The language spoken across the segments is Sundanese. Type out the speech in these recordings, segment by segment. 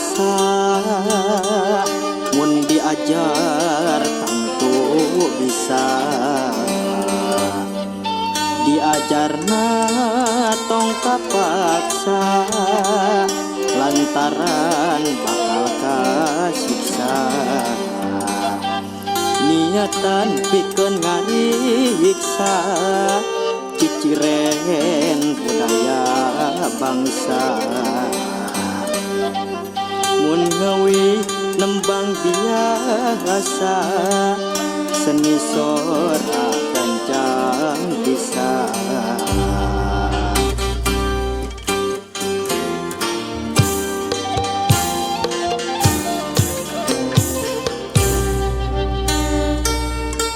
bangsa, mun diajar tangtu bisa. Diajarna tong kapaksa, lantaran bakal kasiksa. Niatan pikeun ngariksa ciciren budaya bangsa. Mun ngawi nembang biasa, seni sora gancang bisa.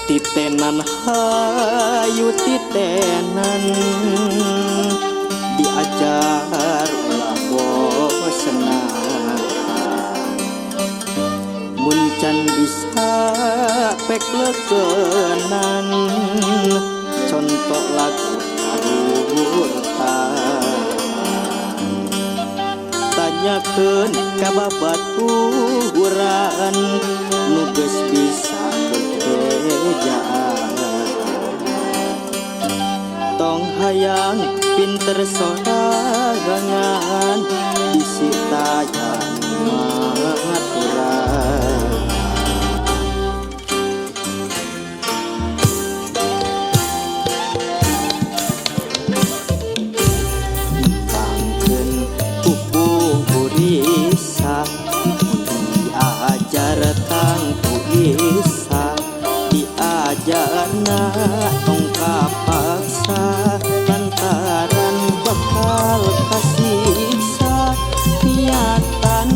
Titenan hayu titenan, diajar ulah bosenan. Mun can bisa pek leukeunnan, contoh lagu karurutan. Tanyakeun ka babaturan nu geus bisa bejaan. Tong hayang pinter sorangan, bisi taya maturan. Pangkeun pupu gurisa, diajar tangtu isa. Diajarna tong kapaksa, lantaran bakal kasiksa. Niatan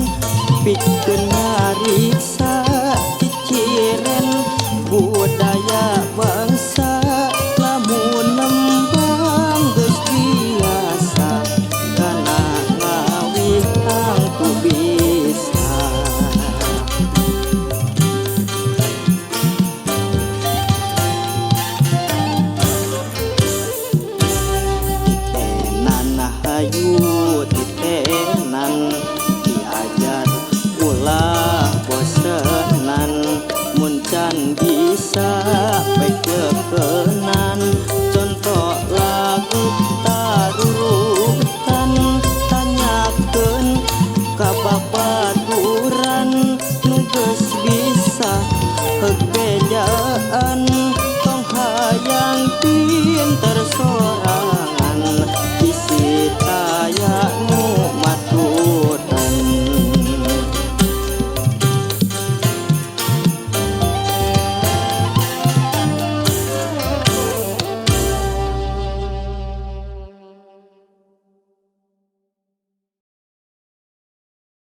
pikeun ngariksa ciciren budaya